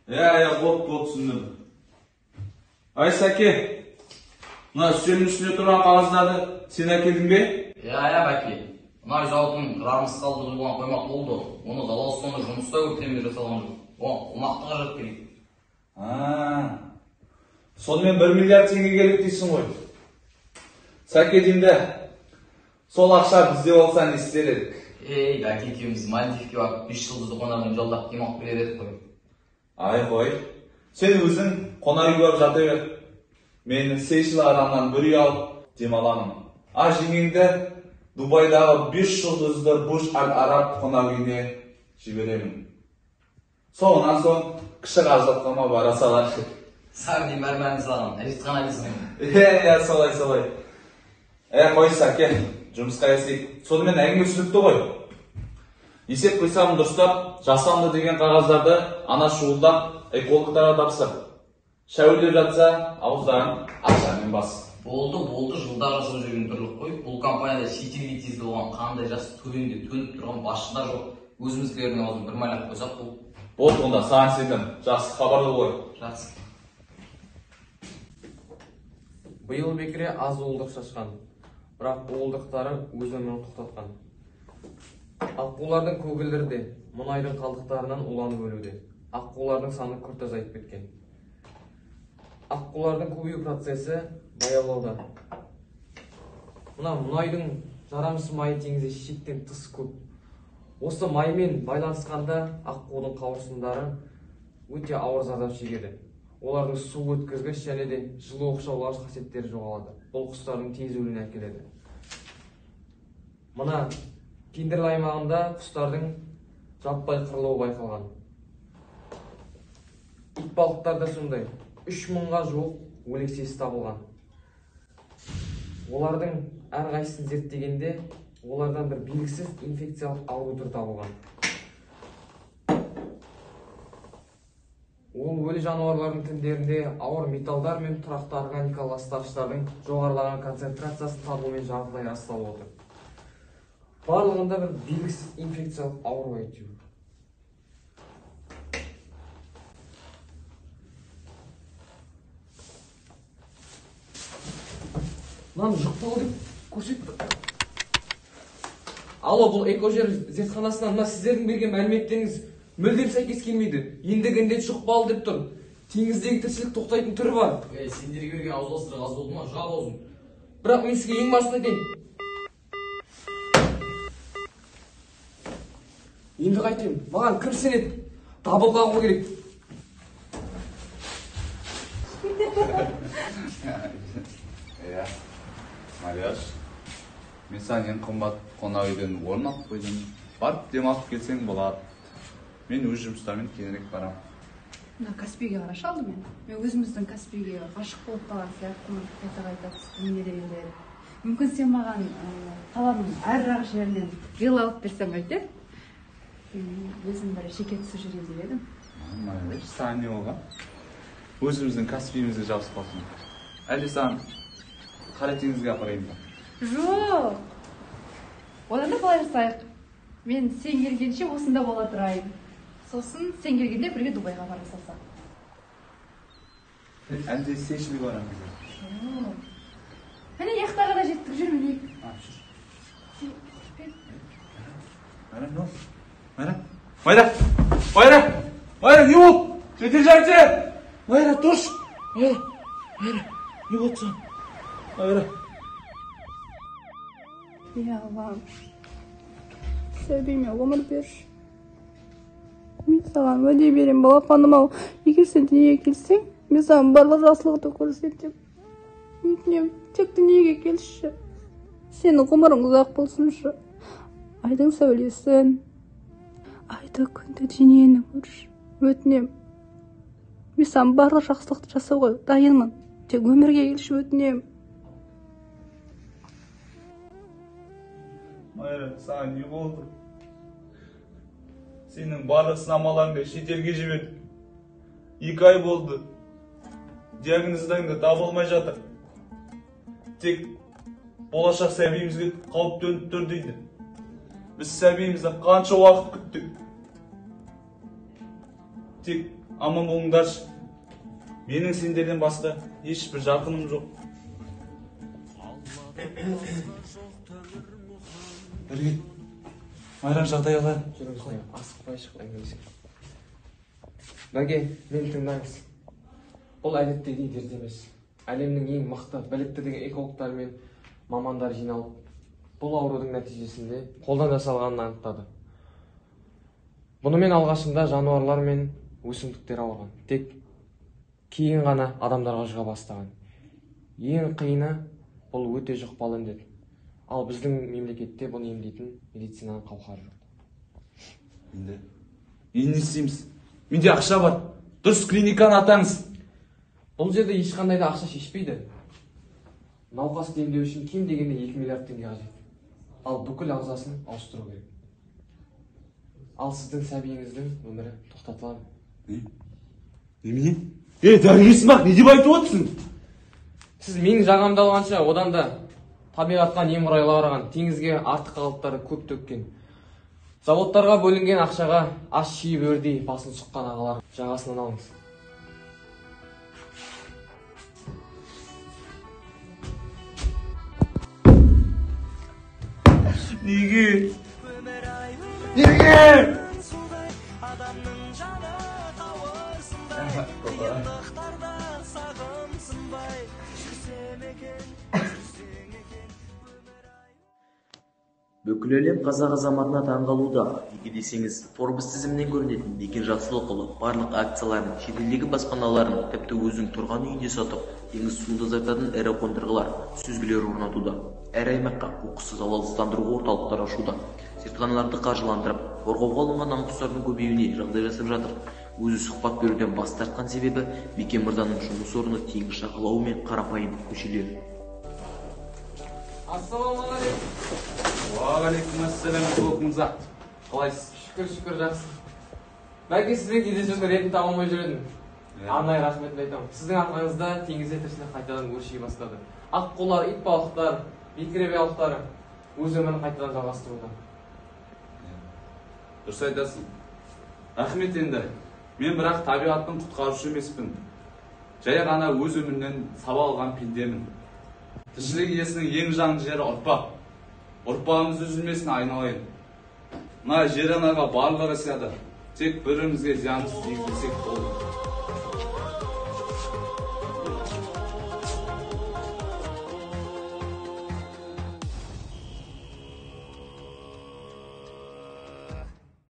Иә, болды, түсіндім. Ай, Сәке, мына үстелдің үстінде тұрған қағаздарды сен әкелдің бе? Иә, Бәке. Мұнай зауытының жарамсыз қалдығы болған қойма толды. Оны залалсызданды жұмыста көктемде жасалған жоқ. Оған қомақты қаражат керек. Сонымен 1 миллиард теңге керек дейсің ғой. Сәке деймді, сол ақша бізде болса не істер едік? Ей, Бәке екеуміз Мальдивке барып 5 жұлдызды қонақ үйін жалдап демалып келер едік қой. Ай қой, сен өзің қонақ үйге барып жата бер. Мен Сейшел аралынан бір үй алып демаламын. А жеңгеңді Дубайдағы 5 жұлдызды Бурж Аль Араб қонақ үйіне жіберемін. Соңынан соң кіші қаражатқама бара салар. Сарди мәрмәрін салған, әжетхана дейсің. Иә, солай. Қой, Сәке, жұмысқа кірісейік. Сонымен әңгіме түсінікті ғой. Есеп қисабын дұрыстап, жасанды деген қағаздарды ана шуылдап экологтарға тапсыр. Шәуілдеп жатса, ауыздарын ақшамен бас. Болды, жылдар жасап жүрген тірлік қой. Бұл компанияда шетелге тиесілі болған қандай жас төбеңде төніп тұрған басшы да жоқ. Өзіміздікілердің аузын бір майлап қойсақ болды. Болды, онда саған сендім. Жақсы хабарлы ғой. Жақсы. Биыл бекіре аз уылдық шашқан, бірақ уылдықтары өз өмірін тоқтатқан. Аққулардың көгілдірі де мұнайдың қалдықтарынан уланып өлуде. Аққулардың саны күрт азайып кеткен. Аққулардың көбею процесі баяулауда. Мына мұнайдың жарамсыз майы теңізде шектен тыс көп. Осы маймен байланысқанда аққудың қауырсындары өте ауыр зардап шегеді. Олардың су өткізгіш және де жылу оқшаулағыш қасиеттері жоғалады. Бұл құстардың тез өлуіне әкеледі. Мына Кендірлі аймағында құстардың жаппай қырылуы байқалған. Итбалықтар да сондай. 3000-ға жуық өлексесі табылған. Олардың әрқайсысын зерттегенде олардан бір белгісіз инфекциялық ауру түрі табылған. Ол өлі жануарлардың тіндерінде ауыр металдар мен тұрақты органикалық ластағыштардың жоғарылаған концентрациясын табумен жартылай расталып отыр. Барлығында бір белгісіз инфекциялық ауру әйтеуір. Мынаны жұқпалы деп көрсетті. Алло, бұл экожер зертханасынан мына сіздердің берген мәліметтеріңіз мүлдем сәйкес келмейді. Ендігі індет жұқпалы деп тұр. Теңіздегі тіршілік тоқтайтын түрі бар. Ей, сендерге берген ауыз аз болды ма? Жап аузын. Бірақ мен сізге ең басын айтайын. Енді қайтемін? Маған кім сенеді? Дабыл қағу керек. Иә, Марияш, мен саған ең қымбат қонақ үйден орын алып қойдым. Барып демалып келсең болады. Мен өз жұмыстарыммен кейінірек барамын. Мына Каспийге қарашы алдымен. Мен өзіміздің Каспийге ғашық болып қалған сияқтымын, қайта-қайта түскім келе береді. Мүмкін сен маған қаланың әрірақ жерінен вилла алып берсең қайтер? Мен өзім бір жеке түсіп жүрейін деп едім. Марияш, саған не болған? Өзіміздің Каспийімізге жабысып қалсын. Әлде саған Қара теңізге апарайын ба? Жоқ. Одан да былай жасайық. Мен сен келгенше осында бола тұрайын. Сосын сен келгенде бірге Дубайға бара салсақ. Әлде Сейшелге барамыз ба? Жоқ. Міне яхтаға да жеттік, жүр мінейік. Жүр. Майра, не болды? Майра, Майра, Майра, Майра, не болды? Жедел жәрдем! Майра, тұршы! Майра, Майра, не болды саған? Майра. Я Аллам, сәбиіме ғұмыр берші. Мен саған уәде беремін, балапаным ау. Егер сен дүниеге келсең, мен саған барлық жақсылықты көрсетемін. Өтінемін, тек дүниеге келші. Сенің ғұмырың ұзақ болсыншы. Айдың сәулесін, айды күнді дүниені көрші. Өтінемін. Мен саған барлық жақсылықты жасауға дайынмын. Тек өмірге келші, өтінемін. Майра, саған не болды? Сенің барлық сынамаларыңды шетелге жібердік. 2 ай болды. Диагноздан да таба алмай жатыр. Тек болашақ сәбиімізге қауіп төніп тұр дейді. Біз сәбиімізді қанша уақыт күттік. Тек Аман болыңдаршы. Менің сендерден басқа ешбір жақыным жоқ. Дәрігер, Майран жағдай қалай? Жүріңіз, асықпай шық әңгімелесейік. Бәке, мені тыңдаңыз. Бұл әдеттегідей дерт емес. Әлемнің ең мықты, білікті деген экологтар мен мамандар жиналып, бұл аурудың нәтижесінде қолдан жасалғанын анықтады. Бұнымен алғашында жануарлар мен өсімдіктер ауырған. Тек кейін ғана адамдарға жұға бастаған. Ең қиыны бұл өте жұқпалы індет. Ал біздің мемлекетте бұны емдейтін медицинаның қауқары жоқ. Енді не істейміз? Менде ақша бар. Дұрыс клиниканы атаңыз. Бұл жерде ешқандай да ақша шешпейді. Науқасты емдеу үшін кем дегенде 2 миллиард теңге қажет. Ал бүкіл ағзасын ауыстыру керек. Ал сіздің сәбиіңіздің өмірі тоқтатылады. Немене? Дәрігерсің бақ, не деп айтып отырсың? Сіз менің жағамды алғанша, одан да табиғатқа немқұрайлы қараған, теңізге артық қалдықтарды көп төккен, заводтарға бөлінген ақшаға аш шиіп өрдей басын сұққан ағалар жағасынан алыңыз. Неге? Неге? Бүкіл әлем қазақ азаматына таңғалуда. Неге десеңіз, Forbes тізімінен көрінетін Бекен Жақсылықұлы барлық акцияларын, шетелдегі баспаналарын, тіпті өзінің тұрған үйінде сатып, теңіз суын тазартатын ірі қондырғылар, сүзгілер орнатуда. Әр аймаққа қоқыссыз залалсыздандыру орталықтары ашуда. Зертханаларды қаржыландырып, қорғауға алынған аң-құстардың көбеюіне жағдай жасап жатыр. Өзі сұхбат беруден бас тартқан себебі Бекен мырзаның жұмыс орны теңіз жағалауы мен қарапайым көшелер. Ассалаумағалейкум. Уағалейкум ассалам, Жақсылық мырза. Қалайсыз? Шүкір, шүкір, жақсы. Бәке, сізбен кездесудің ретін таба алмай жүр едім. Арнайы рахметімді айтамын. Сіздің арқаңызда теңізде тіршілік қайтадан өрши бастады. Аққулар, итбалықтар, бекіре балықтары өз өмірін қайтадан жалғастыруда. Дұрыс айтасың. Рахмет енді. Мен бірақ табиғаттың құтқарушы емеспін. Жай ғана өз өмірімнен сабақ алған пендемін. Тіршілік иесінің ең жанды жері ұрпақ. Ұрпағымыз үзілмесін айналайын. Мына жер анаға барлығы сияды. Тек бірімізге зиянымыз тигізбесек болды.